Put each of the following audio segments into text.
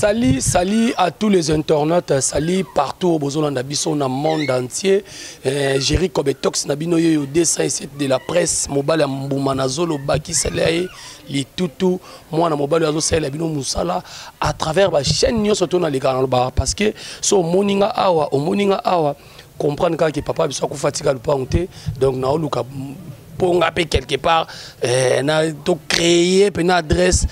Salut, salut à tous les internautes, salut partout au bozolanda biso na monde entier. Jerry Kobetox na bino yoyo 207 de la presse, mobali ya mbuma na zolo bakisela ye litutu mwana mobali azo salela bino musala à travers ba chaîne nyonso to na leka na ba parce que so omoninga awa omoninga awa comprendre kaka ke papa biso akufa tika lupangu te, donc na oluka mpo nga mpe quelque part na to créer mpe na adresse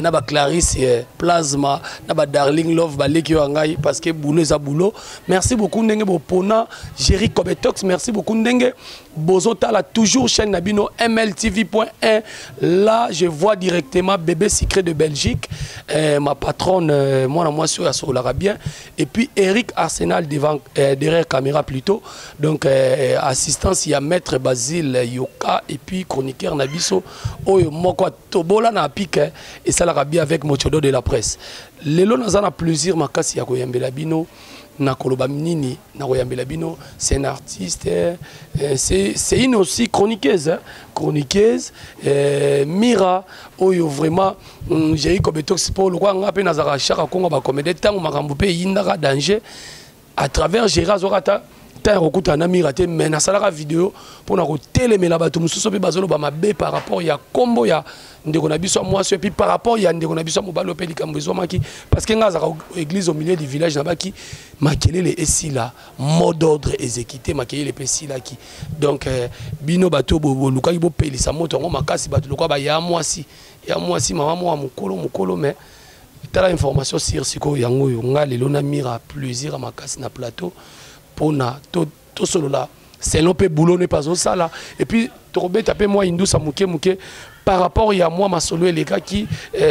na ba Clarisse Plasma na ba Darling Love baleki oyo ya ngai parce que boulot eza boulot. Merci beaucoup ndenge bopona Jerry Kobetox, merci beaucoup ndenge bozotala toujours chaîne na bino mltv.1. Là je vois directement Bébé Secret de Belgique, ma patronne, mwana mwasi oyo asololaka bien, et puis Eric Arsenal devant, derrière caméra plutôt. Donc assistance ya maître Basile Yoka et puis chroniqueur na biso oyo moko tobola na pique et ça la bien avec Mochodo de la presse. Lelo naza na plaisir makasi ya koyambela bino na koloba nini na koyambela bino, c'est un artiste, c'est une aussi chroniqueuse, hein, chroniqueuse, Mira oyo vraiment, Jerry Kobetox po lokwa nga pe nazaka chaka kongo ba comédien tango makambo pe yindaka danger à travers Gérard Zokata ta rokuta na Mira te, mais nasalaka vidéo pona ko telemela bato mosusu pe bazoloba mabe par rapport ya kombo ya ndeko na biso ya mwasi, et puis par rapport ya ndeko na biso ya mobali oyo pe likambo ezwamaki parce que nga azalaka église au milieu du village na baki makelele esila, mot d'ordre exécuté, makelele pe esilaki. Donc bino bato bolukaki bopelisa moto yango makasi, bato lokwa ba ya mwasi ya mwasi mama mwa mokolo mokolo, mais tala information sur sikoyo yango oyo nga lelo na Mira plaisir ya makasi na plateau mpona tosolola selon pe boulot ne pas osala, et puis tokobeta pe mwa indusa moke moke par rapport ya mwa masolo elekaki.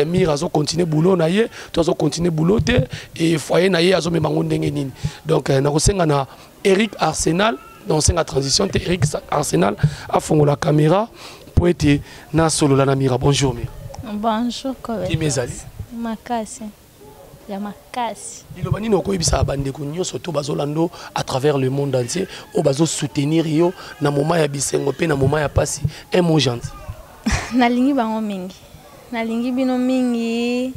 Mira azo continuer boulot na ye to azo continuer boulot te, et foyer na ye azomema yango ndenge nini? Donc nakosenga na Eric Arsenal, nakosenga transition te, Eric Arsenal afongola caméra po ete nasolola na Mira. Bonjour Mira. Bonjour Kobe. Kimi ezali? Makasi. Ya makasi. Liloba nini okoyebisa bandeko nyonso to bazolanda à travers le monde entier oyo bazosoutenir yo na moment ya bisengo mpe na moment ya pasi, un mot gentil? Nalingi bango mingi, nalingi bino mingi.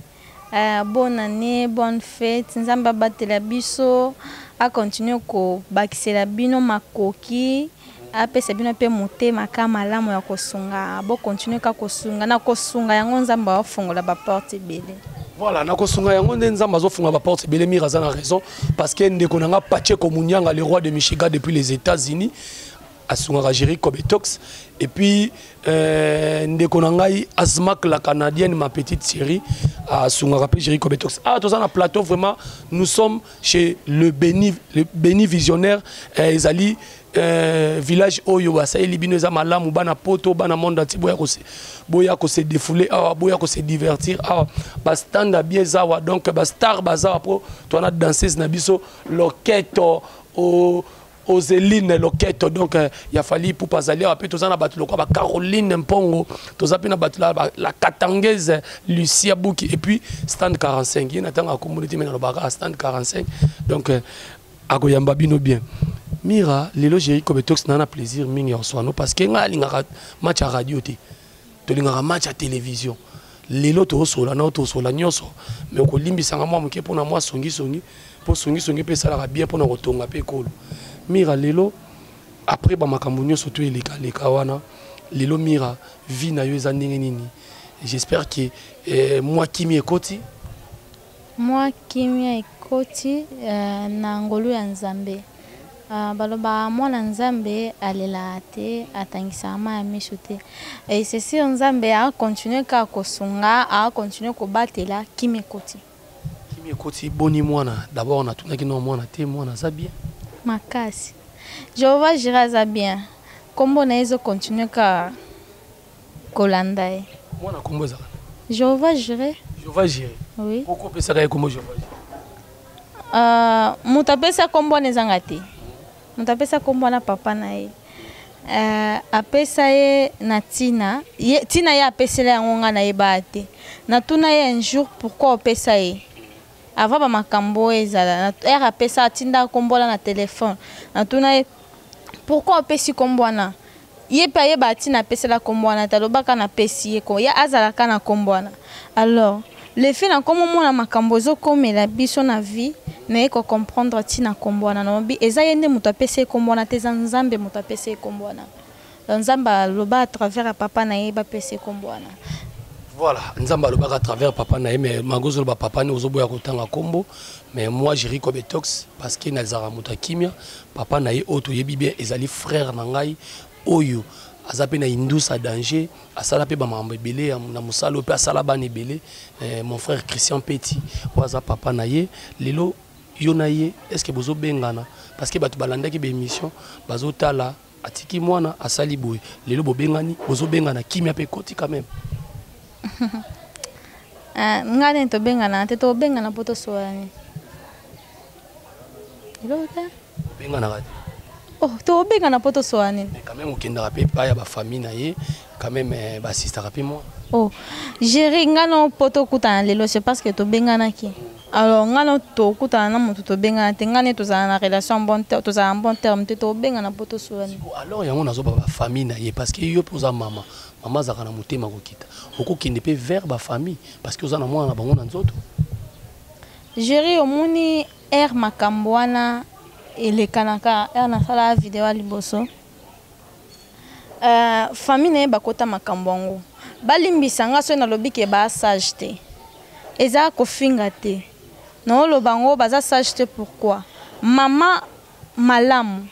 Bonne année, bonne fête. Nzambe abatela biso, akontinue kobakisela bino makoki, apesa bino mpe motema ka malamu ya kosunga. Bokontinue ka kosunga, na kosunga yango Nzambe aofongola baporte ebele. Voilà, na kosunga yango nde Nzambe azofunga baporte ebele. Mira aza na raison parce que ndeko na nga Pacheco Munyanga, le roi de Michigan depuis les États-Unis, asungaka Jerry Kobetox, et puis ndeko na ngai Azmak la Canadienne, ma petite chérie, asungaka mpe Jerry Kobetox. Ah, toza na plateau vraiment, nous sommes chez le Béni Visionnaire, ezali village oyo basaleli bino eza malamu, bana poto, bana monde entier, boya kose défouler awa, boya kose divertir awa, bastand ya bien eza awa. Donc bastar baza awa mpo towana danseuse na biso Loketo o Ozeline Loketo, donc ya Fally Ipupa azali awa, mpe toza na bato lokola ba Caroline Mpongo, toza mpe na bato la Katangese Lucia Buki, et puis stand 45 ye na ntango akomboli te, me nalobaka stand 45. Donc akoyamba bino bien. Mira, lelo Jerry Kobetox na plaisir mingi ya koswano parce que ngai alingaka match ya radio te, tolingaka match ya télévision. Lelo tozosola na tosola nyonso, mais okolimbisanga mwa moke mpona mwa songisongi, mpo songisongi mpe esalaka bien mpona kotonga mpe ekolo. Mira, lelo après bamakambo nyonso to elekaleka wana, lelo Mira, vie na yo eza ndenge nini? J'espère que mwa kimia ekoti. Mwa kimia ekoti na ngolu ya Nzambe. Balobaka mwana Nzambe alelaka te, atangisaka mai ya miso te, et c'est sûr, Nzambe akontinue kaka kosunga, akontinue kobatela. Kimia ekoti. Kimia ekoti. Boni mwana d'abord? Natunaki no mwana te, mwana aza bien? Makasi. Jehova Jira aza bien, nkombo na ye ezokontinue kaka kolanda ye. Mwana nkombo ezaka? Jehova Jire. Jehova Jire? Oui. Poko opesaka ye nkombo Jehova Jire? Moto apesa nkombo wana ezanga te, moto apesa nkombo wana papa na ye. Apesa ye na ntina ye, ntina ye apesela yango ngai nayeba te. Natuna ye un jour pourquoi opesa ye, avant bamakambo oyo ezala ere apesa, atinda nkombo wana na telefone. Natuna ye pourquoi opesi nkombo wana, ye mpe ayeba ntina apesela nkombo wana te. Alobaka napesi ye, ye azalaka na nkombo wana. Alors Le fait nakomomona makambo ezokomela biso na vie, naye kocomprendre ntina nkombo wana. Nalobi eza ye nde moto apesi ye nkombo wana te, eza Nzambe moto apesi ye nkombo wana. Donc Nzambe aloba à travers ya papa na ye, bapesi ye nkombo wana. Voilà, Nzambe alobaka à travers papa na ye, mais magozoloba papa ne ozoboya kotanga nkombo. Mais moi, Jerry Kobetox, parce que nazalaka moto ya kimia, papa na ye oyo toyebi bien ezali frère na ngai oyo aza mpe na indusa danger, asala mpe bamakambo ebele na mosala oyo, mpe asala bana ebele, mon frère Christian Peti oyo aza papa na ye. Lelo yo na ye, est ce que bozobengana? Parce que bato balandaki baémission, bazotala, atiki mwana, asali boye. Lelo bobengani, bozobengana, kimia mpe ekoti quand même? Ah, ngai nde tobengana te. Tobengana mpo tosola nini? Eloko te. Obenganaka te? Oh, tobengana mpo tosola nini? Mais quand même okendaka mpe epai ya bafamille na ye quand même, baasistaka mpe mwana. Oh Géri, ngai no mpo tokutana lelo, c'est parce que tobenganaki. Alors ngai no tokutana na moto tobengana te. Ngai nde tozala na relation tozala en bon terme te, tobengana mpo tosola nini? Alors yango nazoba bafamille na ye, parce que yo mpe oza mama, mama azalaka na motema kokita, okokende mpe vers bafamille parce que oza na mwana na bango na nzoto. Géri, omoni aire makambo wana elekanaka, aire nasala video ya liboso, famille na ye bakota makambo yango. Balimbisa nga soki nalobi ke baa sage te, eza kofinga te, naoloba yango, baza sage te. Pourquoi? Mama malamu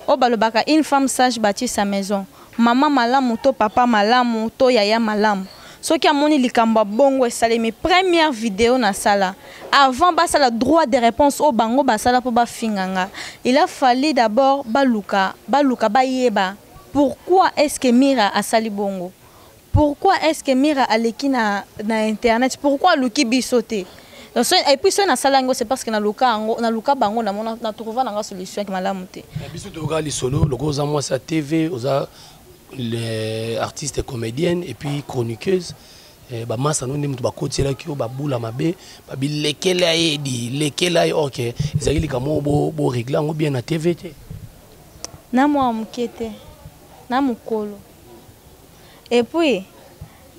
oyo balobaka, une femme sage bâtit sa maison. Mama malamu to papa malamu to yaya malamu, soki amoni likambo ya bongo esalemi, première video nasala, avant basala droit de réponse oyo bango basala mpo bafinga nga, il a fallu d'abord baluka, baluka bayeba pourquoi est-ce que Mira asali bongo, pourquoi est-ce que Mira aleki na internet, pourquoi aluki biso te. Donc, et puis soki nasala yango, c'est parce que naluka yango, naluka bango, namona, natrouva nanga solution ya malamu te. Mais biso toyoka lisolo loko oza mwasi ya TV, oza le artiste comédienne et puis chroniqueuse, bamasa no nde moto bakotielaki yo babula mabe, babilekela ye di lekela ye, or ke ezalaki likambo oyo borégler yango bien na TV te. Na mwa moke te, na mokolo. Et puis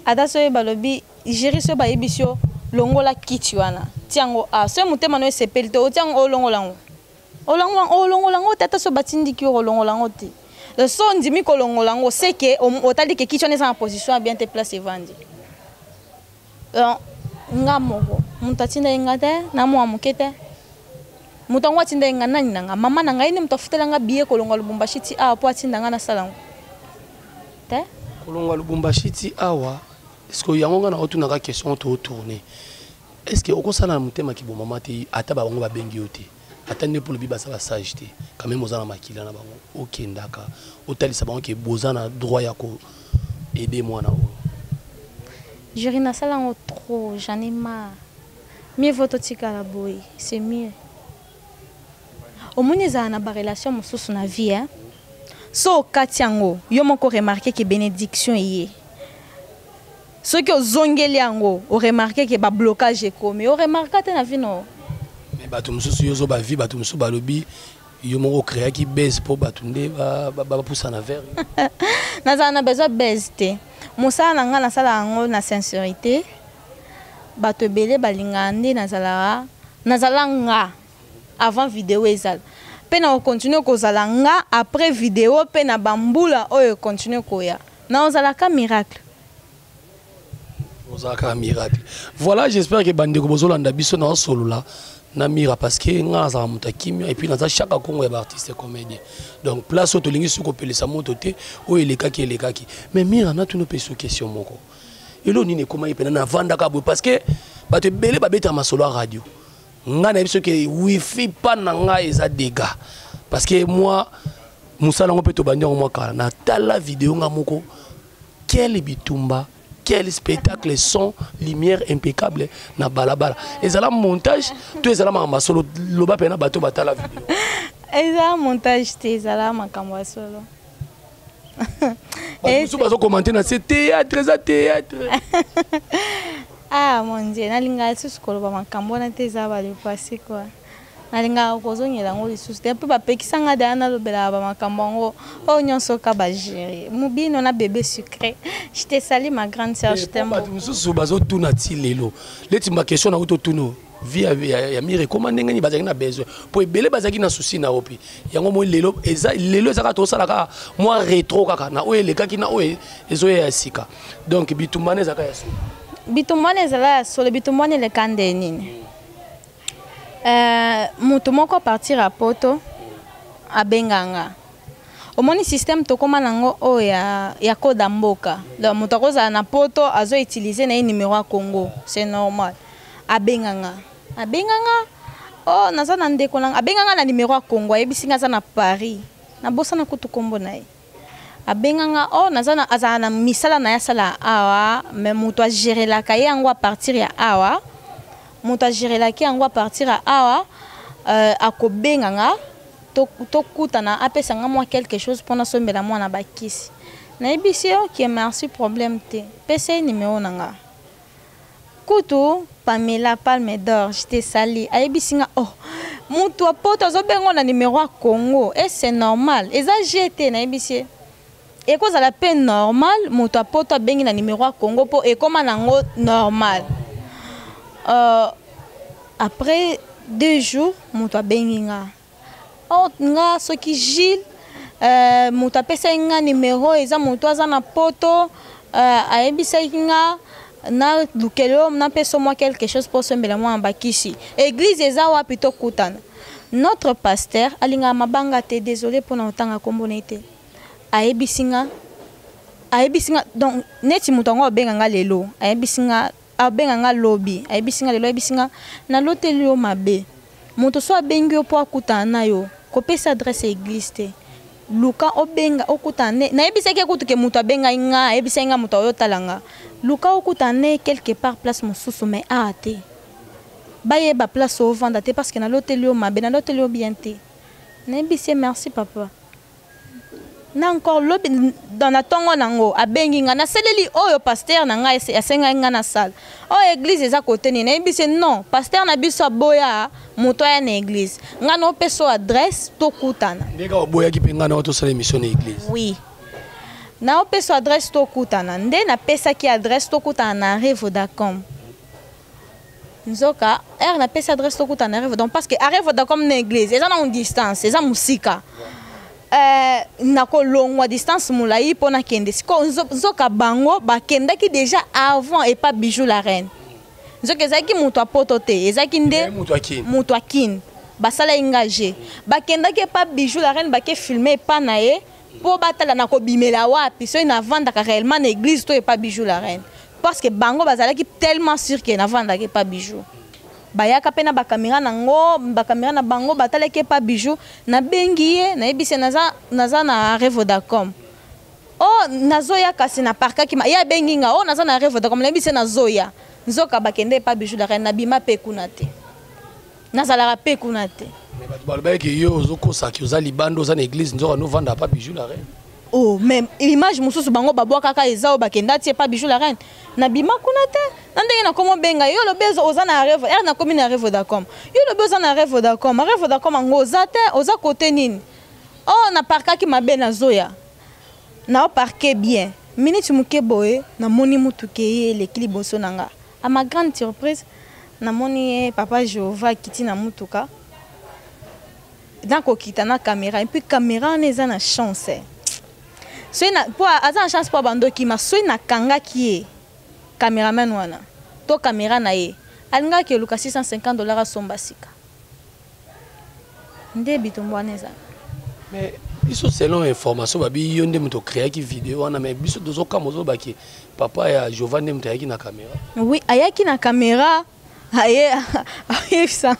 ata soki balobi, Géri, soki bayebisi yo longola kiti wana, tia yango a, soki motema no esepeli te, otia yango, olongola yango, olongola yango te. Ata soki batindiki yo kolongola yango te. Donc so ondimi kolongola yango, seke otali ke kiti wana eza na position ya bien te, place evandi. Donc nga moko, moto atinda ye nga te, na mwa moke te. Moto yango atinda ye nga nani? Na nga mama na ngai nde moto afutela nga billet kolongwa Lubumbashi ti awa mpo atinda nga nasala yango te. Kolongwa Lubumbashi ti awa, est ce que yango nga na otunaka question totourne, est ce que okosala na motema kibomama te, ata bango babengi yo te, ata nde mpo lobi baza basage te, quand même oza na makila na bango, okendaka otalisa bango ke boza na droit ya ko aider mwana oyo? Géri, nasala yango trop, j'en ai marre. Mieux vaut totikala boye, c'est mieux. Omoni, ezala na barelation mosusu na vie, hein? So okati yango, yo moko remarque ke bénédiction eye. Soki ozongeli yango, oremarque ke bablocage ekomi. Oremarka te na vie no? Mais bato mosusu, yo ozoba vie, bato mosusu balobi yo moko ocréaki base mpo bato nde bapusana vers yo. Nazala na besoin base te. Mosala na ngai, nasala yango na sincérité. Bato ebele balingaka nde nazalaka, nazala nga avant video ezala, mpe na kocontinue kozala nga après video, mpe na bambula oyo econtinue koya, na ozalaka miracle. Ozalaka miracle. Voilà, j'espère que bandeko bozolanda biso, na osolola na Mira parce que nga nazalaka moto ya kimia et puis naza chaque Kongo ya baartiste comédien. Donc place oyo tolingi soki kopelisa moto te, oyo elekaki elekaki. Mais Mira, natuni opesi question moko: elo nini ekomaki mpena navandaka boye? Parce que bato ebele babetaka masolo ya radio, ngai nayebi soki wifi pa na ngai eza dégâts, parce que moi mosala yango mpe tobandi yango mwa kala. Natala video nga moko, quel bitumba, quel spectacle, son, lumière impeccable na balabala. Ezala montage to ezala makambo ya solo? Loba mpe na bato batala video. Eza montage te, ezala makambo ya solo. Bato mosusu bazokomante na se: théâtre, eza théâtre. Ah mon Dieu, nalingaka lisusu koloba makambo wana te, eza bale passé quoi. Nalingaka kozongela yango lisusu te mpe bapekisa nga deya nalobelaka bamakambo yango oyo nyonso ka bagere mobino na bébé sucré. Je te salue, ma grande sœur, je t'aime. Bato mosusu bazotuna ti lelo leti baquestion na utotuna vie ya mire ekóma ndenge nini. Bazalaki na besoin mpo ebele bazalaki na souci na yo mpe yango moi lelo eza lelo eza kaka tosala kaka mwa rétro kaka na oyo elekaki na oyo ezoya ya sika. Donc bitumba wana ezalaka ya solo? Bitumba wana ezala ya solo. Bitumba wana eleka nde nini? Moto moko partir ya poto abenganga. Omoni système tokóma nango oyo ya code ya mboka. Donc moto akozala na poto, azoutiliser na ye numéro ya Congo, c'est normal. Abenganga: "Oh, naza na ndeko nanga." Abenganga na numéro ya Congo, ayebisi nga aza na Paris. Nabosana kutu nkombo na ye. Abenganga: "Oh, naza na." Azala na misala na ye asala awa, mais moto agérelaka ye yango à partir ya awa. Moto agérelaki yango à partir ya awa, akobenganga tokutana, apesa nga mwa quelque chose mpona sombela mwana bakisi. Nayebisi ye: "Ok, merci, problème te." Pesa ye numéro na nga. Kutu Pamela Palme d'Or, je te salue, ayebisi nga: "Oh, moto ya poto azobenga na numéro ya Congo, e c'est normal, eza gt." Nayebisi ye: "Ekozala mpe normal, moto ya poto abengi na numéro ya Congo mpo ekóma nango normal." Après 2 jours, moto abengi nga: "Oh, nga soki Gilles, moto apesaki nga numéro eza moto aza na poto, ayebisaki nga nalukeli oyo, napesa mwa quelque chose mpo osombela mwana bakisi. Église eza wapi? Tokutana." Notre pasteur alingaka mabanga te, désolé mpona kotanga nkombo na ye te. Ayebisi nga donc neti moto yango abenga nga lelo, ayebisi nga, abenga nga lobi, ayebisi nga lelo, ayebisi nga: "Naloteli yo mabe. Moto so abengi yo mpo akutana na yo, kopesa adresse ya église te. Luka obenga okutana ne." Nayebisaki ekutu ke moto abengai nga, ayebisaki nga moto ayotala nga: "Luka okutana ne quelque part, place mosusu, mais awa te, bayeba place ovanda te, parce que naloteli yo mabe, naloteli yo bien te." Nayebisi ye: "Merci, papa." Na encore lobi dans na ntongo nango, abengi nga. Nasaleli oyo pasteur na ngai asengaki nga nasala oyo. Église eza kote nini? Nayebisi ye: "Non, pasteur na biso aboya moto aya na église. Ngai naopesa oyo adresse, tokutana." Ndenge oboyaki mpe ngai na tosala émission na église. Oui, naopesa adresse, tokutana. Nde napesaki adresse, tokutana na arrêt Vodacom. Nzoka ere napesi adresse, tokutana na arrêt Vodacom, parce que arrêt Vodacom na église eza na distance, eza mosika. Nakolongwa distance molai mpo nakende siko. Nzoka bango bakendaki déjà avant epa Bijou la Reine. Nzoka ezalaki moto apoto te, ezalaki nde moto akini. Basalaki nga je bakendaki epa Bijou la Reine, bake filmer epa na ye mpo batala nakobimela wapi, soki navandaka réellement na église to epa Bijou la Reine, parce que bango bazalaki tellement sûr ke navandaka epa Bijou. Bayaka mpe na bacaméra nango, bacaméra na bango, batalaki epa Bijou. Nabengi ye, nayebisi ye: Naza na arrêt Vodacom." "O, oh, nazoya." Kasi na parkaki. Ye abengi nga: "O, oh, naza na arrêt Vodacom." Nayebisi ye: "Nazoya." Nzoka bakende epa Bijou la Reine. Nabima mpe kuna te, nazalaka mpe kuna te. Bato balobaki yo ozokosaki, oza libanda, oza na église, nzoka novanda pa Bijou la Reine. Oh, mais image mosusu bango babwakaka eza oyo bakenda tie pa Bijou la Reine. Nabima kuna te. Na ndenge nakomi obenga yo, olobi oza na arrêt. Ere nakomi na arrêt Vodacom, yo olobi oza na arrêt Vodacom. Arrêt Vodacom yango oza te, oza kote nini? "Oh, naparkaki mabe, nazoya, naoparke bien." Minute moke boye, namoni mutuka ye eleki liboso na nga. À ma grande surprise, namoni ye papa Jehova akiti na mutuka, nakokita na caméra. Et puis caméra wana eza na chance, soki na po aza na chance mpo abandokima. Soki nakangaki ye caméraman wana to caméra na ye, alingaki eluka 650 $ asomba sika. Nde bitumbu wana eza. Mais biso, selon information, babi yo nde moto ocréaki video wana. Mais biso tozokama, ozobaki papa ya Jova nde moto ayaki na caméra. Oui, ayaki na caméra. Aye ayebisa,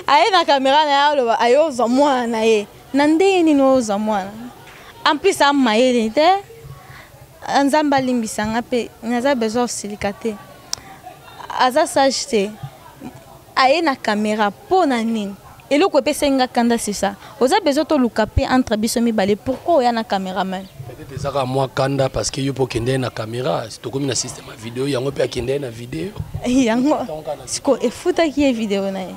aye na caméra na ye, aloba aye ozwa mwana na ye. Na ndenge nini ozwa mwana? En plus amayele te. Nzambe alimbisanga mpe naza besoin osilika te. Aza sage te. Aye na caméra mpo na nini? Eloko epesaki nga kanda, c'est ça. Oza besoin toluka mpe entre biso mibale, pourquoi oya na caméraman? Peut-être ezaka mwa kanda parce que yo mpo okende ye na caméra. Tokomi na système ya video, yango mpe akende ye na video. Yango siko efutaki ye video na ye.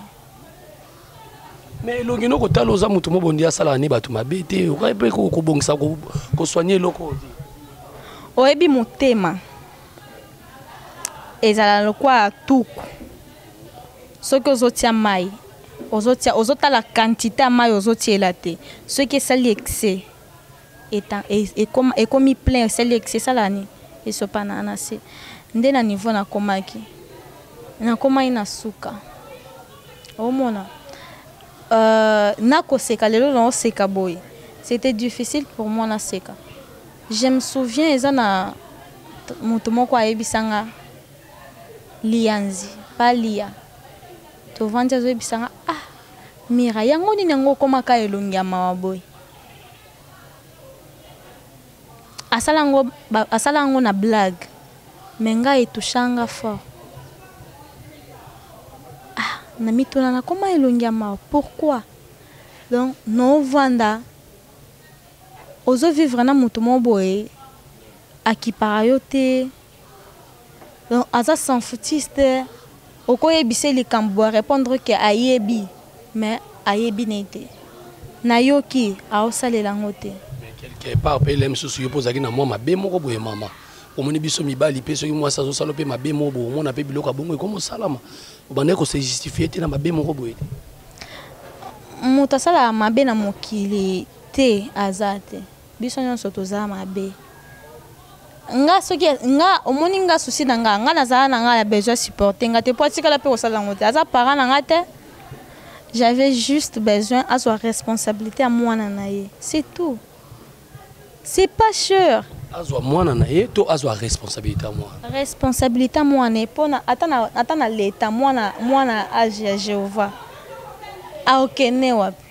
Mais elongi no kotala, oza moto mobondi, asalaka ne bato mabe te. Okoki mpe kobongisa, kosoigner eloko oyo te. Oyebi, motema ezala lokwa tuku. Soki ozotia mai, ozotia, ozotala quantité ya mai ozotiela te. Soki esali excès, ekomi plein. Esali excès, esala nini? Esopana na se. Nde na niveau nakomaki na suka. Omona, nakoseka lelo, naoseka boye, c'était difficile pour moi naseka. Je me souviens, eza na moto moko ayebisanga lianzi palia, tovandi, azoyebisanga: "Ah Mira, yango nini yango okomaka elongi ya mawa boye?" Asala yango na blague, mais ngai etouchanga fort. Ah, na mituna: nakoma elongi ya mawa pourquoi? Donc naovanda, ozovivre na moto moko boye, akipaka yo te, donc aza s'en-foutiste. Okoyebisa likambo, arépondre ke ayebi, mais ayebi ne te. Nayoki aosalela yango te. Quelque part mpe ele mosusu, yo mpo ozalaki na mwa mabe moko boye. Mama, omoni, biso mibali mpe, soki mwasi azosala mpe mabe moko boye, omona mpe biloko ya bongo ekomi osalama, obandaki kose justifier te na mabe moko boye te. Moto asalaka mabe na mokili te, aza te. Biso nyonso toza mabe. Nga soki nga omoni nga, souci na nga, nga nazala na nga ya besoin supporter nga te, po atikala mpe kosala yango te, aza parent na nga te. J'avais juste besoin azwa responsabilité ya mwana na ye, c'est tout, c'est pas cher. Azwa mwana na ye to azwa responsabilité ya mwana? Responsabilité ya mwana ye, mpona ata na leta, mwana age ya Jehova aokende wapi?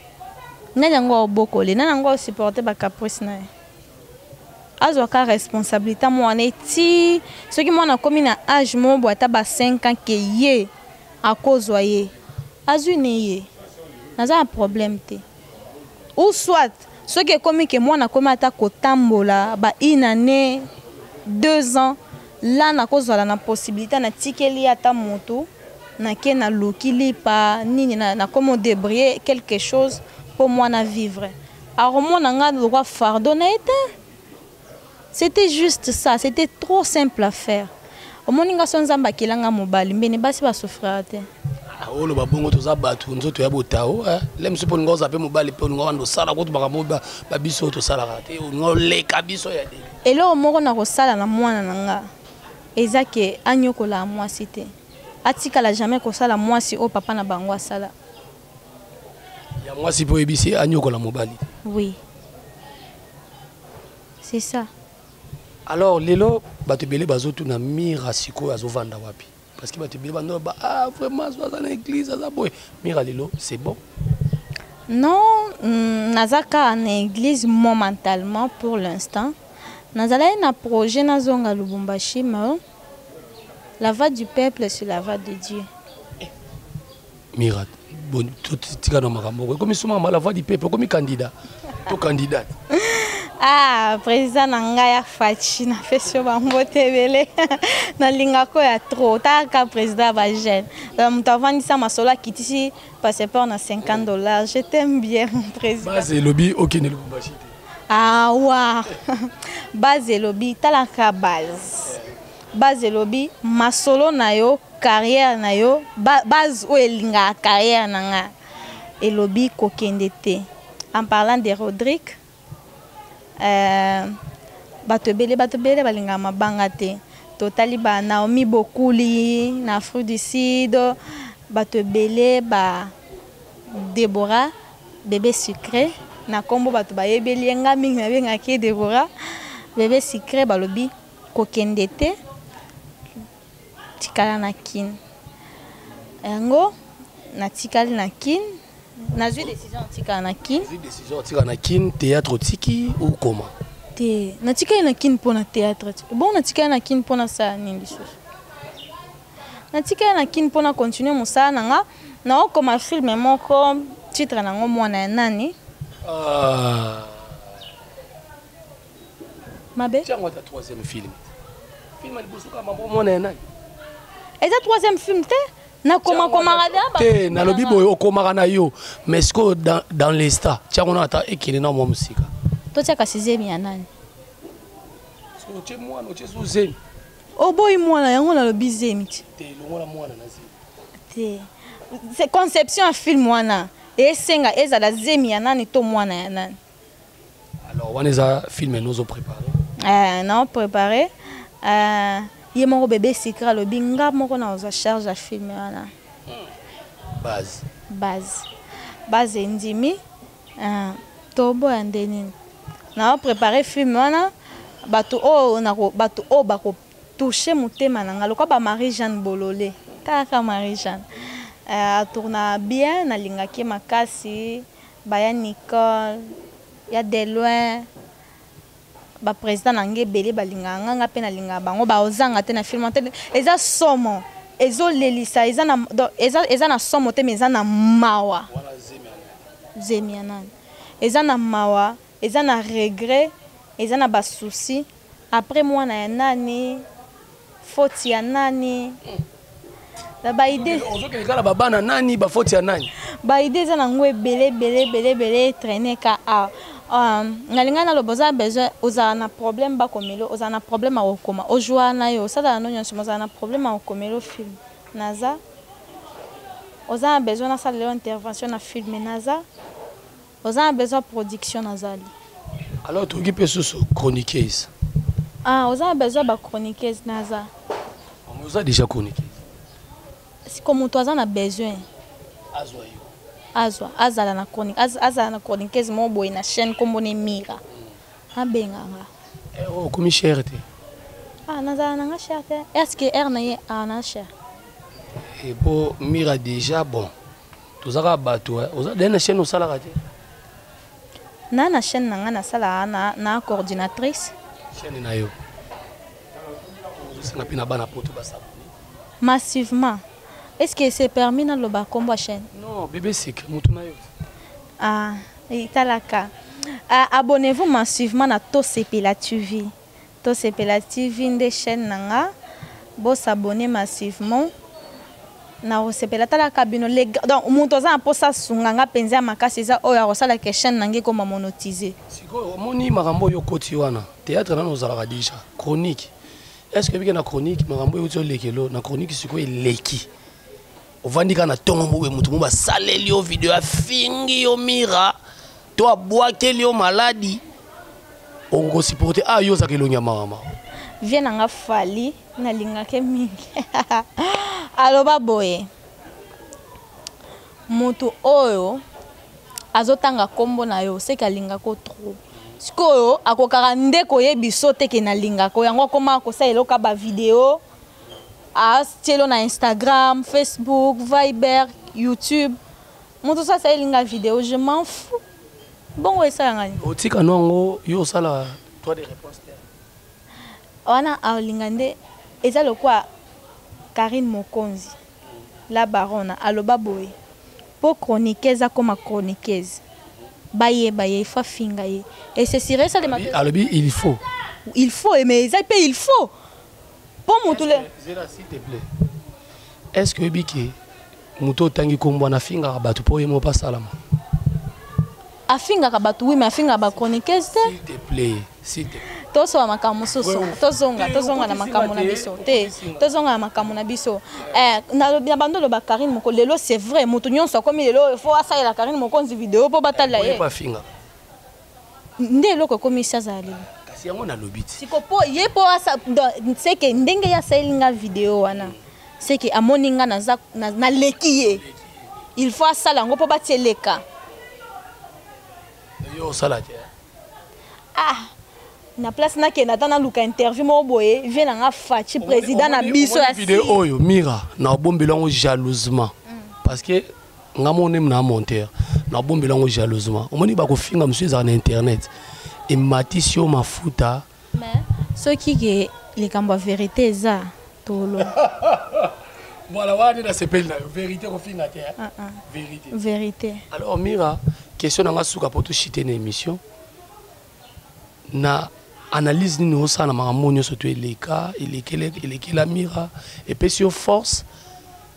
Nani yango aobokole? Nani yango aosupporte bacaprice na ye? Azwaka responsabilité ya mwana eti soki mwana akomi na age moko boye, ata ba 5 ans, ke ye akozwa ye, azwi ne ye, naza na problème te. Ou soit soki ekomi ke mwana akomi ata kotambola ba une année, 2 ans, la nakozala na possibilité, natikeli ye ata motu, nake naluki lipa nini, nakomi odébrouiller quelque chose mpo mwana vivre, akomona nga lokwa fardeau na ye te. C'était juste ça, c'était trop simple à faire. Omoni nga, so Nzambe akelanga mobali, mbene basi basouffrira te. Oloba bongo, toza bato, nzoto ya botao le mosu mpo olinga oza mpe mobali, mpe olinga wanda osala kutu makambo babiso oyo tosalaka te, olinga oleka biso ya dele. Eloko moko na kosala na mwana na nga eza ke anyokola mwasi te, atikala jamais kosala mwasi oyo papa na bango asala. Ya mwasi mpo oyebisi anyokola mobali te? Oui, c'est ça. Alors lelo bato ebele bazotuna: Mira sikoyo azovanda wapi? Parce que bato ebele bando ba: "Ah, vraiment, so aza na église, aza boye." Mira lelo, c'est bon? Non, naza kaka na église momentalement. Pour l'instant nazalaki na projet nazonga Lubumbashi, mais la voix du peuple, c'est la voix de Dieu. Mira, bon, tika na makambo ekomi suma, la voix du peuple, okomi candidat to candidate? Ah, président na ngai ya Faci, napesi yo bambote ebele. Nalingako ya trop. Taka président ya bajeune, moto avandisa masolo, akitisi passeport na 50 dollars. Je t'aime bien, mon président. Base elobi okende Lubumbashi te? Awa base elobi, talaka, base elobi masolo na yo, carrière na yo. Base oyo elingaka carrière na nga elobi kokende te. En parlant de Rodrigue, bato ebele balingaka mabanga te. Totali ba Naomi Bokuli na Afrique du Sud, bato ebele, ba Débora bébé sucré na nkombo bato bayebeli ye, nga mingi nabengaki ye Débora bébé sucré, balobi kokende te, tikala na Kine. Yango natikali na Kine, nazwi décision natikala na Kine. Ozwi décision otikala na Kine, théâtre otiki ou comment? Te, natikali na Kine mpo na théâtre te. Bon, natikali na Kine mpo nasala nini lisusu? Natikali na Kine mpo na continue mosala na nga. Naokoma film moko, titre nango Mwana ya nani. Ah. Mabe? Tiango ata troisième film, film ya liboso kaka mambo Mwana ya nani. Eza troisième film te. Nakomakomaka te, nalobi boye, okomaka na yo, mais sikoyo dans l'instant, tiango na ata ekende na mwa mosika. Totiaka zemi ya nani? Otie mwana, otie so zemi. Oboyi mwana yango, nalobi zemi ti. Te, longola mwana na zemi. Te, c'est conception ya film wana esenga ezala zemi ya nani to mwana ya nani. Alors wana eza film nozo préparé? Nao préparé. Ye moko Bébé Secret alobi nga moko na ozwa charge ya film wana. Base. Base endimi. Toboya nde nini? Nao préparé film wana, bato oyo bato oyo bakotouche motema na nga lokwa ba Marie Jeanne Bolole. Talaka Marie Jeanne, atourna bien, nalingaki ye makasi. Baya Nicole ya de loin, baprésident na ngai ebele balingaka nga, nga mpe nalingaka bango. Baozanga te na film te. Eza somo, ezolelisa, eza na, donc, eza na somo te, mais eza na mawa. Zemi ya nani? Eza na mawa, eza na regret, eza na basouci. Après mwana ya nani, faute ya nani, na baidée. Ozokende kaka babana nani, bafoti ya nani? Baidée eza nango ebele ebele ebele ebele, traîne ka awa. Nalingai naloba, oza besoin, ozala na problème, bakomela, ozala na problème ya kokoma, ozwa na yo, osalaka no nyonso, ozala na problème ya kokomela film, naza. Oza na besoin nasalela yo intervention na film, naza. Oza na besoin production, nazali. Alors tokoki mpe susu chroniqueuse? Ah, oza na besoin bachroniqueuse, naza. Oza déjà chroniqueuse. Siko moto aza na besoin azwa yo. Azwa, azala na chronique, azala na chroniqueuse moko boye na chaîne, nkombo ne Mira, abenganga. Okomi cher te? Ah, nazala nanga cher te. Est ce que aire na ye awa na cher? Po Mira déjà, bon, toza kaka bato. Oza de na chaîne, osalaka te? Na chaîne na nga, nasalaka na coordinatrice. Chaîne na yo, ozosenga mpe na bana poto basabone? Massivement. Est ce que c'est permis naloba nkombo ya chaîne? Non, Bébé Secret, motu na yo. Ah, etalaka. Ah, abonnez-vous massivement na Tosepela TV. Tosepela TV nde chaîne na nga. Bosabonne massivement na kosepela. Talaka bino, donc moto aza na mposa asunga nga mpenza ya makasi, eza oyo akosalaka chaîne na ngai ekoma monétisé. Sikoyo omoni makambo oyo okoti wana, théâtre nano ozalaka déjà chronique. Est ce que ebike na chronique makambo oyo euti olekelo na chronique? Sikoyo eleki, ovandi kaka na ntongo boye, motu mo basaleli yo video, afingi yo Mira to abwakeli yo maladi, okokosupporte? Ah, yo ozalaka elongi ya mawa mawa. Vie na nga Fali, nalingaki mingi, aloba boye: moto oyo azotanga nkombo na yo, seke alingako trop. Sikoyo akokaka nde koyebi so te ke nalingako yango, akoma kosala eloko ya bavideo, atielo na Instagram, Facebook, Viber, YouTube. Moto so asalela video, je m'en fous. Bongo esalanga nini? Otika no yango, yo osala droit de réponse te. Wana aolinga nde eza lokwa Karine Mokonzi la Barona aloba boye: mpo chroniqueuse akoma chroniqueuse, bayeba ye, il faut afinga ye. Et c'est sûr, esalema. Alobi il faut? Il faut, mais eza mpe il faut mpo motu le Zela, s'il te plaît, est ce que oyebi ke moto otangi nkombo wana afingaka bato mpo ye moko asalama? Afingaka bato, oui, mais afingaka bachroniqueuse te. S'il te plaît, s'il te plaît. Tosoba makambo mosusu, tozonga, tozonga na makambo na biso te, tozonga na makambo na biso. Na bando oloba Karine Moko lelo, c'est vrai, moto nyonso akomi lelo fo asalela Karine Mokonzi video mpo batala ye. Afinga. Nde eloko ekomisi azala lelo. Kasi yango nalobi ti. Siko mpo ye mpo seke ndenge ye asaleli nga video wana, seke amoni nga naza naleki ye, il faut asala yango mpo batia eleka. Yo osala te? Ah, na place nakende ata naluka interview moko boye, vie na nga Faci, président na biso ya video oyo, Mira, na obombela yango jalousement, parce que nga mo ndemi na monteur, nabombela yango jalousement. Omoni bakofinga mosusu ezala na internet, ematisi yo mafuta. Mais soki ke likambo ya vérité eza, toloba. Voilà, wana nde nasepeli na yo. Vérité, kofinga te. Vérité. Vérité. Alors Mira, question na nga suka mpo toshite na émission: na analyse nini osala na makambo nyonso to eleka, elekela Mira, epesi yo force?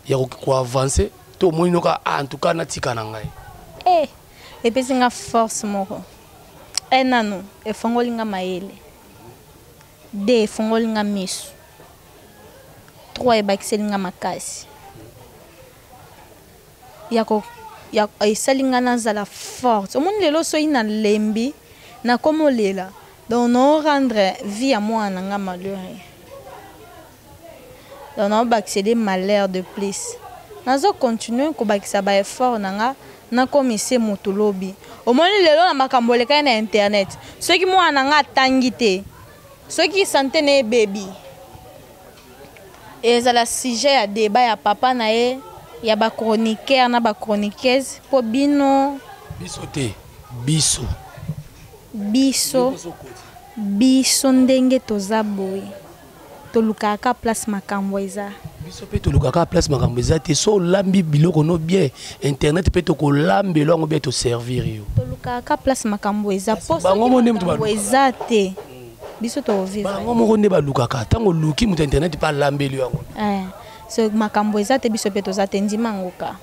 Ya koavance to omoni noka, ah, en tout cas natika na ngai? Eh, epesi nga force moko. E nanu efongoli nga mayele de, efongoli nga miso trois, ebakiseli nga makasi ya ko ya esali nga nazala forte. Omoni lelo, soki nalembi, nakomi olela, donc nao rendre vie ya mwana na nga malheureux, donc naobakiseli malheur de plus. Nazo continue kobakisa baeffort na nga, nakomise motu lobi. Omoni lelo na makambo elekaki na internet, soki mwana na nga atangi te, soki santé na ye ebebi, ezala sujet ya débat ya papa na ye, ya bachroniqueur na bachroniqueuse, mpo bino Biso te, biso. Biso ndenge toza boye, tolukaka ka place makambo eza. Biso mpe tolukaka place makambo eza te. So olambi biloko no bien, internet mpe tokolambela yango bien, toservir yo. Tolukaka ka place makambo eza, po bango mo nde moto makambo eza te, biso tovivre. Bango moko nde balukaka. Ntango oluki moto internet mpe alambeli yo yango. Eh, so makambo eza te, biso mpe toza te. Ndima yango ka.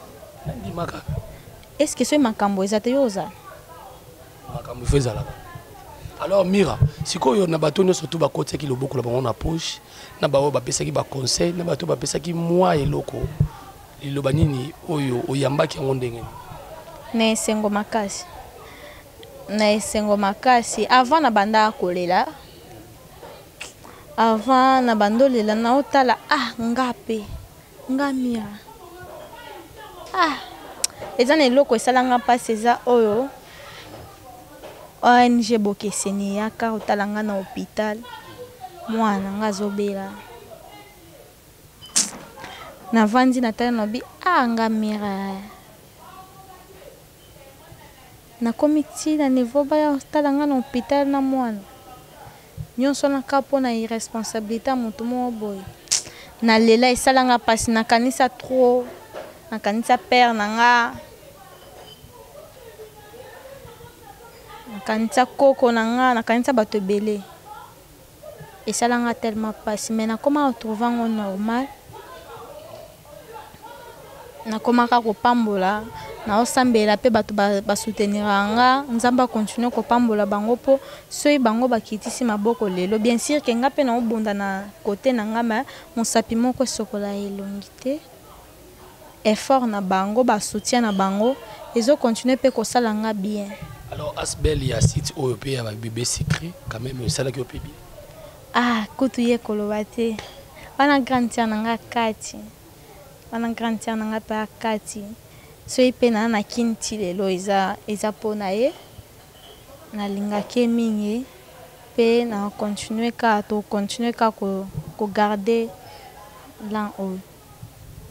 Nandima kaka. Est ce que soki makambo eza te, yo oza? Makambo ifo ezalaka. Alors Mira, sikoyo na bato nyonso tu bakotiaki loboko na bango na poche, na baoyo bapesaki baconseil, na bato bapesaki mwa eloko, liloba nini oyo oyambaki yango ndenge nini? Na esengo makasi, na esengo makasi. Avant na banda kolela, avant na banda olela, naotala, ah, nga mpe, nga Mira, ah, eza na eloko esalanga mpasi. Eza oyo ONG Bokeseni eyaka kotala nga na hôpital, mwana na nga azobela. Navandi, natali, nabi, ah, nga Mira, nakomi ti na niveau baya kotala nga na hôpital na mwana nyonso wana kaka mpo na irresponsabilité ya moto moko boye. Nalela, esalanga mpasi. Nakanisa trop, nakanisa père na nga, nakanisa koko na nga, nakanisa bato ebele. Esalanga tellement mpasi, mais nakoma retrouve yango normal. Nakomaka kopambola, naosambela mpe bato basouteniraka nga. Nzambe akontinue kopambola bango, mpo soki bango bakitisi maboko lelo, bien sûr ke nga mpe naobunda na kote na nga, ma mosapi moko esokola elongi te. Effort na bango, basoutien na bango ezokontinue mpe kosala nga bien. Alors asbel ya site oyo mpe ya babebe secret, quand même esalaki yo mpe bien? Ah, kutu ye koloba te. Wana grande sœur na nga kati, wana grande sœur na nga mpe akati. Soki mpe naa na kini ti lelo, eza mpo na ye. Nalingaki ye mingi mpe na continue kaka, tocontinue kaka kogarde lan oyo.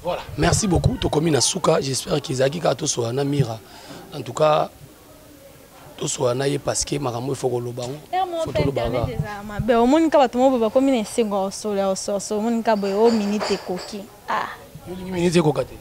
Voilà, merci beaucoup. Tokomi na suka. J'espère qu'ezalaki kaka tosola na Mira. En tout cas tosola na ye parce que makambo ifo koloba yango. Faut toloba kaka. Ezala mabe, omoni ka bato moko boye bakomi na esengo ya kosola, ya kososo. Omoni ka boye o minute ekoki, ah. Yo olingi minute ekoka te?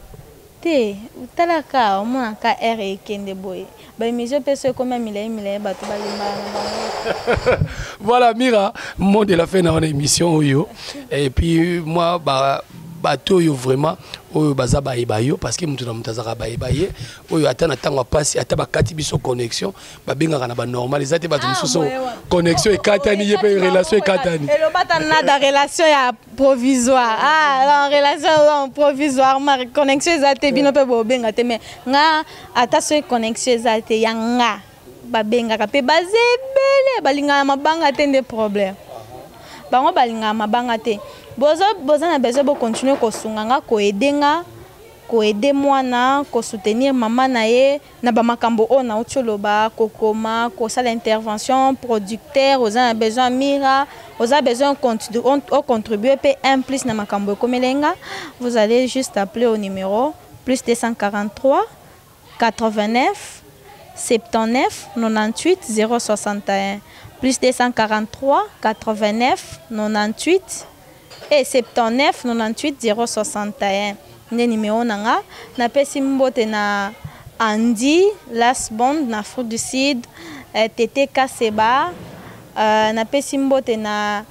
Te, talaka, omonaka heure ekende boye. Baémission mpe so ekomi ya milai milai, bato balembaka na bango. Voilà Mira, mot de la fin na wana émission oyo. Et puis moi, ba bato oyo vraiment oyo baza bayeba yo, parce que moto na moto azalaka bayeba ye, oyo ata na ntango ya pasi, ata bakati biso connexion, babengaka na banormal. Eza te bato mosusu connexion ekatani, ye mpe relation ekatani. Eloba ata nada relation ya provisoire. Ah non, relation non, provisoirement connexion eza te, bino mpe bobenga te. Mais nga, ata soki connexion eza te, ya nga babengaka mpe. Baza ebele balingaka mabanga te, nde problème. Bango balingaka mabanga te. Boza na besoin bocontinue kosunga nga, koaider nga, koaider mwana, kosoutenir mama na ye na bamakambo oyo nauti oloba, kokoma, kosala intervention, producteur oza na besoin ya Mira, oza besoin ocontribue mpe un plus na makambo ekomeli nga, vous allez juste appeler au numéro plus 243 89 79 98 061, plus 243 89 98 et 79 98 061 nde numéro na nga. Napesi mbote na Andy Lasbond na Afrique du Sud, Tete Kaseba, napesi mbote na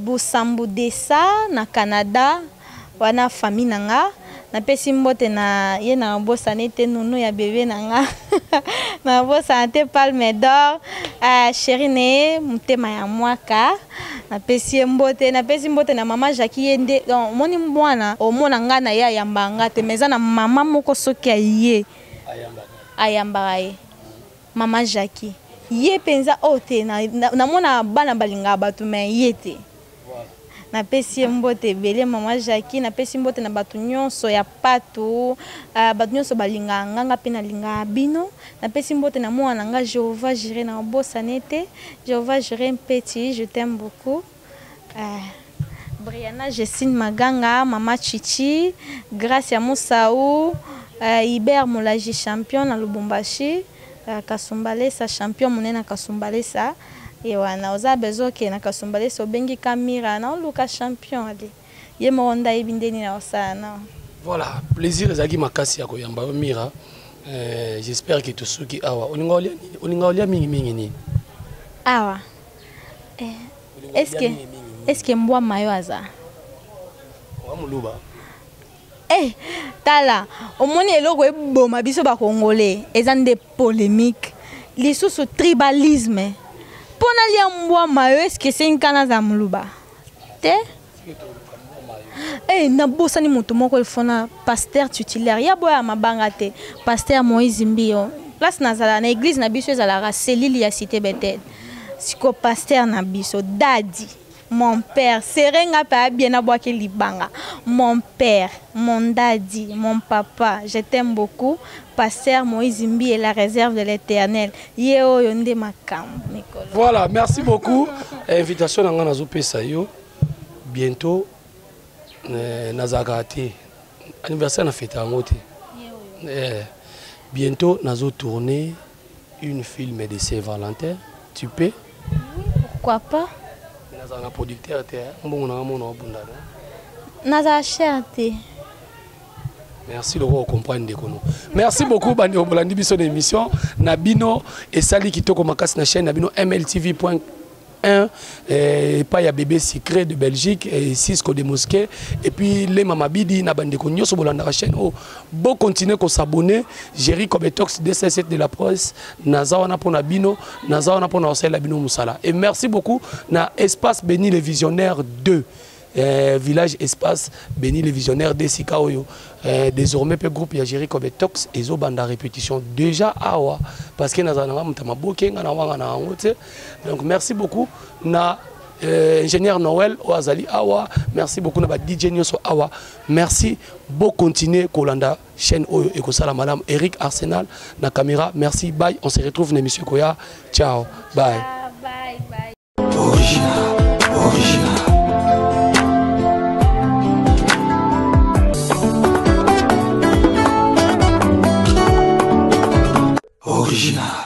Busambu Desa na Canada. Wana famille na nga. Napesi mbote na ye na bosani te nunu ya bebe na nga. Na bosana te Palme d'Or, chérie na ye motema ya mwaka. Napesi ye mbote, napesi mbote na mama Jackie ye nde. Donc omoni mwana omona nga na ye ayamba nga te, mais eza na mama moko soki aye ayambaka ye. Mama Jackie ye penza oyo te, namona bana balingaka bato mais ye te. Napesi ye mbote ebele mama Jackie, napesi mbote na bato nyonso ya Patu, bato nyonso balingaka nga, nga mpe nalingaka bino. Napesi mbote na mwana na nga Jehovah Jireh, na obosane te. Jehovah Jireh Mpeti, je t'aime beaucoup. Brianna Jessine Maganga, mama Chichi, Grace ya Musaou, Hubert Molaji champion na Lubumbashi, Kasumbalesa champion monene na Kasumbalesa. Ye wana oza besoin okende na Kasumbalesa, obengi Kamira na oluka champion ale ye moko nde ayebi ndeni na osala na. Voilà, plaisir ezalaki makasi ya koyamba yo Mira. J'espère que tosuki awa. Olinga olia nini? Olinga olia mingi mingi nini? Awa. Est-ce que mbwa mayo aza? Wa muluba. Tala, omoni eloko eboma biso ba Congolais, eza nde polémique, lisusu tribalisme. Pona lia mbwa mayo, est-ce que c'est nkana za muluba? Te? Nabosani moto moko efona pasteur titulaire ya boya mabanga te, pasteur Moïse Mbio. Place nazala na église na biso ezalaka selili ya cité Bethel. Siko pasteur na biso daddy, mon père serenga pa bien abwaki libanga. Mon père, mon daddy, mon papa, je t'aime beaucoup. Pasteur Moïse Mbi est la réserve de l'Éternel. Ye oyo nde makambo mikolo. Voilà, merci beaucoup. Invitation na nga nazo pesa yo bientôt, nazalaka te anniversaire na fête yango te. Bientôt nazo tourner une film de Saint-Valentin. Tu peux? Oui, pourquoi pas? Nazala na producteur te, mbongo na mona obunda no. Nazala cher te. Merci de comprendre ndeko no. Merci beaucoup bandi obolandi biso na émission na bino esali kitoko makasi na chaîne na bino MLTV point un, pas ya bébé secret de Belgique et Cisco de Mosquée et puis les Mama Bidi na bande ko nyoso bolanda la chaîne oh bo continuer ko s'abonner Jerry Kobetox 207 de la presse naza wana pona bino naza wana pona osela bino musala et merci beaucoup na espace béni les visionnaires 2 village espace béni les visionnaires de Sika oyo désormais pe groupe ya Jerry Kobetox ezo banda répétition déjà awa parce que naza na muta maboke nga na wanga na yango te. Donc merci beaucoup na ingénieur Noël Oazali awa, merci beaucoup na ba DJ nyoso awa, merci beaucoup continuer kolanda chaîne oyo ekosala madame Eric Arsenal na caméra, merci bye, on se retrouve na émission koya, ciao bye. Bye, bye. Original, original. Original.